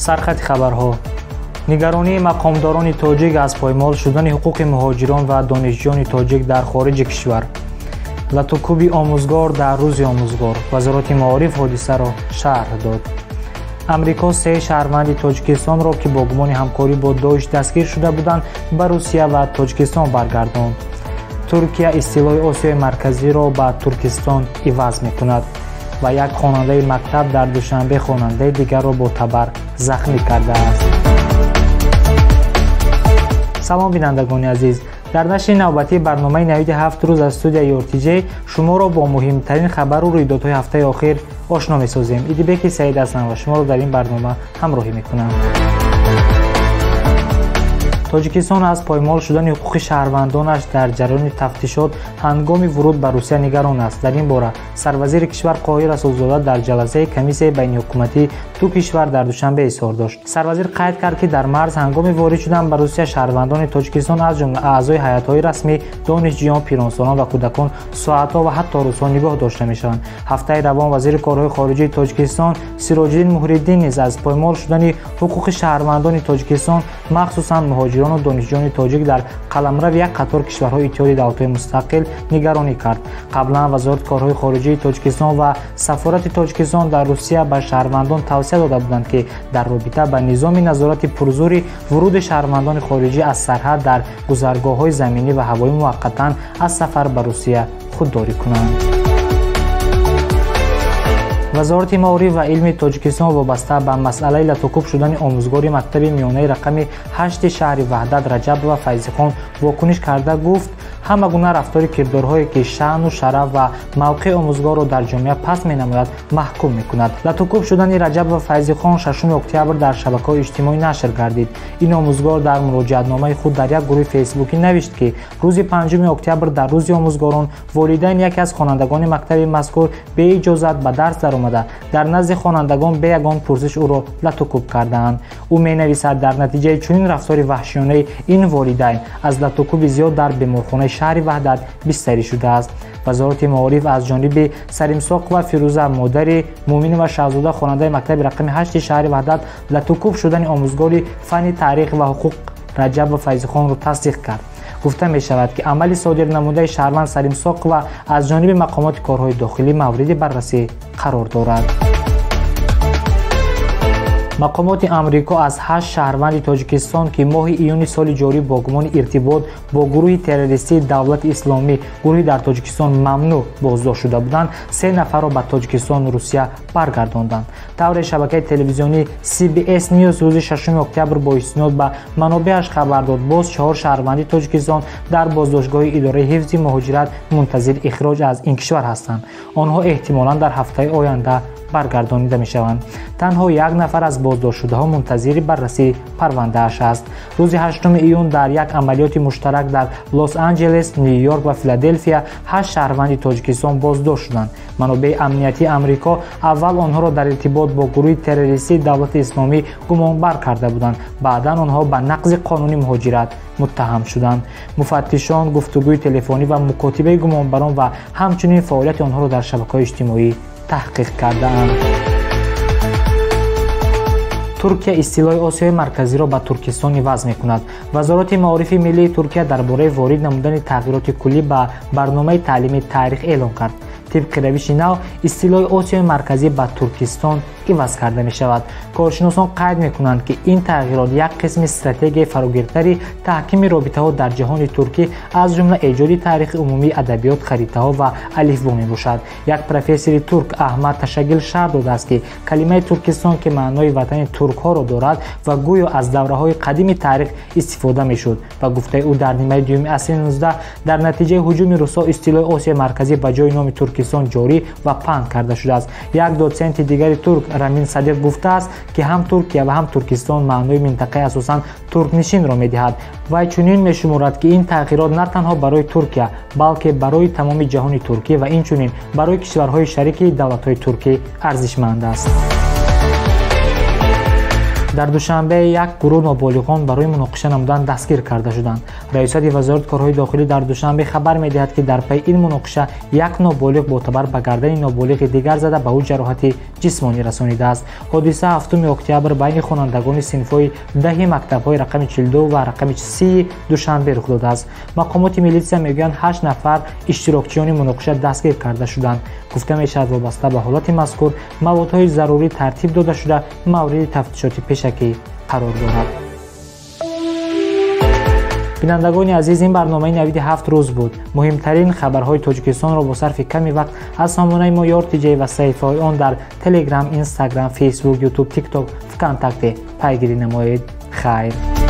Сархати хабарҳо. Нигаронии мақомдорони тоҷик аз поймол шудани ҳуқуқи муҳоҷирон ва донишҷӯёни тоҷик дар хориҷи кишвар. Латукӯби омӯзгор дар рӯзи омӯзгор. Вазорати маориф ҳодисаро шарҳ дод. Амрико се шаҳрванди Тоҷикистонро, ки бо гумони ҳамкорӣ бо Доиш дастгир шуда буданд, ба Русия ва Тоҷикистон баргардонд. Туркия истилоҳи Осиёи Марказиро ба Туркистон иваз мекунад ва як хонандаи мактаб дар Душанбе хонандаи дигарро бо табар захмӣ кардааст. Салом, бинандагони азиз. Дар нашри навбатии барномаи навиди 7 рӯз аз студияи RTJ шуморо бо муҳимтарин хабару рӯйдодҳои ҳафтаи охир ошно месозем. Идибеки Саид ҳастам ва шуморо дар ин барнома ҳамроҳӣ мекунам. Тоҷикистон аз поймол шудани ҳуқуқи шаҳрвандонаш дар ҷараёни тафтишот ҳангоми вуруд ба Русия нигарон аст. Дар ин бора сарвазири кишвар Қоҳир Расулзода дар ҷаласаи комиссияи байниҳукуматии ду кишвар дар Душанбе изҳор дошт. Сарвазир қайд кард, ки дар марз ҳангоми ворид шудан ба Русия шаҳрвандони Тоҷикистон, аз ҷумла аъзои ҳайатҳои расмӣ, донишҷӯён, пиронсолон ва кӯдакон соатҳо ва ҳатто рӯзҳо нигоҳ дошта мешаванд. Ҳафтаи равон вазири корҳои хориҷии Тоҷикистон Сироҷиддин Муҳриддин низ аз поймол шудани ҳуқуқи шаҳрвандони Тоҷикистон, махсусан муҳоҷирон ва донишҷӯёни тоҷик дар қаламрави як қатор кишварҳои Иттиҳоди давлатҳои мустақил нигаронӣ кард. Қаблан Вазорати корҳои хориҷии Тоҷикистон ва Сафорати Тоҷикистон дар Русия ба шаҳрвандон тавсия дода буданд, ки дар робита ба низоми назорати пурзӯри вуруди шаҳрвандони хориҷӣ аз сарҳад дар гузаргоҳҳои заминӣ ва ҳавоӣ муваққатан аз сафар ба Русия худдорӣ кунанд. Вазорати маориф ва илми Тоҷикистон вобаста ба масъалаи латукӯб шудани омӯзгори мактаби миёнаи рақами 8 шаҳри Ваҳдат Раҷабова Файзихон вокуниш карда гуфт, ҳама гуна рафтори кирдорҳое, ки шаъну шараф ва мавқеи омӯзгорро дар ҷомеа паст менамояд, маҳкум мекунад. Латукӯб шудани Раҷабова Файзихон 6 октябр дар шабакаҳои иҷтимоӣ нашр гардид. Ин омӯзгор дар муроҷиатномаи худ дар як гурӯҳи фейсбукӣ навишт, ки рӯзи 5 октябр дар рӯзи омӯзгорон волидайни яке аз хонандагони мактаби мазкур беиҷозат ба дарс даромада, дар назди хонандагон бе ягон пурсиш ӯро латукӯб кардаанд. Ӯ менависад, дар натиҷаи чунин рафтори ваҳшиёнаи ин волидайн аз латукӯби зиёд дар беморхонаи шаҳри Ваҳдат бистарӣ шудааст. Вазорати маориф аз ҷониби Саримсоқова Фирӯза, модари Муъминова Шаҳзода, хонандаи мактаби рақами 8 шаҳри Ваҳдат, латукӯб шудани омӯзгори фанни таърих ва ҳуқуқ Раҷабова Файзихонро тасдиқ кард. Гуфта мешавад, ки амали содир намудаи шаҳрванд Саримсоқова аз ҷониби мақомоти корҳои дохилӣ мавриди баррасӣ қарор дорад. Мақомоти Амрико аз 8 шаҳрванди Тоҷикистон, ки моҳи июни соли ҷорӣ бо гумони иртибот бо гурӯҳи террористии Давлати Исломӣ, гурӯҳи дар Тоҷикистон мамнӯъ, боздошт шуда буданд, 3 нафарро ба Тоҷикистону Русия баргардонданд. Тавре шабакаи телевизионии CBS News рӯзи 6 октябр бо истинод ба манобеаш хабар дод, боз 4 шаҳрванди Тоҷикистон дар боздоштгоҳи идораи ҳифзи муҳоҷират мунтазир ихроҷ аз ин кишвар ҳастанд. Онҳо эҳтимолан дар ҳафтаи оянда баргардонида мешаванд. Танҳо як нафар аз боздоштшудаҳо мунтазири баррасии парвандааш аст. Рӯзи 8 июн дар як амалиёти муштарак дар Лос-Анҷелес, Ню-Йорк ва Филаделфия 8 шаҳрванди Тоҷикистон боздошт шуданд. Манобеи амниятии Амрико аввал онҳоро дар иртибот бо гурӯҳи террористии Давлати Исломӣ гумонбар карда буданд. Баъдан онҳо ба нақзи қонуни муҳоҷират муттаҳам шуданд. Муфаттишон гуфтугӯи телефонӣ ва мукотибаи гумонбарон ва ҳамчунин фаъолияти онҳоро дар шабакаҳои иҷтимоӣ таҳқиқ кардаанд. Туркия истилоҳи Осиёи Марказиро ба Туркистон иваз мекунад. Вазорати маорифи миллии Туркия дар бораи ворид намудани тағйироти куллӣ ба барномаи таълими таърих эълон кард. Тибқи равиши нав, истилоҳи Осиёи Марказӣ ба Туркистон иваз карда мешавад. Коршиносон қайд мекунанд, ки ин тағйирот як қисми стратегияи фарогиртари таҳкими робитаҳо дар ҷаҳони туркӣ, аз ҷумла эҷоди таърихи умумии адабиёт, харитаҳо ва алифбо мебошад. Як профессори турк Аҳмад Ташагил шарҳ додааст, ки калимаи Туркистон, ки маънои ватани туркҳоро дорад ва гӯё аз давраҳои қадими таърих истифода мешуд. Ба гуфтаи ӯ, дар нимаи дуюми асри 19 дар натиҷаи ҳуҷуми русҳо истилоҳи Осиёи Марказӣ ба ҷои номи Туркистон ҷорӣ ва паҳн карда шудааст. Як дотсенти дигари турк Рамин Садиқ гуфтааст, ки ҳам Туркия ва ҳам Туркистон маънои минтақаи асосан туркнишинро медиҳад. Вай чунин мешуморад, ки ин тағйирот на танҳо барои Туркия, балки барои тамоми ҷаҳони туркӣ ва инчунин барои кишварҳои шарики давлатҳои туркӣ арзишманд аст. Дар Душанбе як гурӯҳ ноболиғон барои муноқиша намудан дастгир карда шуданд. Раёсати вазорати корҳои дохилӣ дар Душанбе хабар медиҳад, ки дар пайи ин муноқиша як ноболиғ бо табар ба гардани ноболиғи дигар зада, ба ӯ ҷароҳати ҷисмонӣ расонидааст. Ҳодиса 7 октябр байни хонандагони синфҳои 10 мактабҳои рақами 42 ва рақами 30 Душанбе рух додааст. Мақомоти милитсия мегӯянд, 8 нафар иштирокчиёни муноқиша дастгир карда шуданд. Гуфта мешавад, вобаста ба ҳолати мазкур маводҳои зарурӣ тартиб дода шуда, мавриди тафтишоти пешакӣ қарор дорад. Бинандагони азиз, ин барномаи навиди 7 рӯз буд. Муҳимтарин хабарҳои Тоҷикистонро бо сарфи ками вақт аз сомонаи мо Ёр ТҶ ва саҳифаҳои он дар Телеграм, Инстаграм, Фейсбук, Ютуб, Тикток, Вконтакте пайгирӣ намоед. Хайр.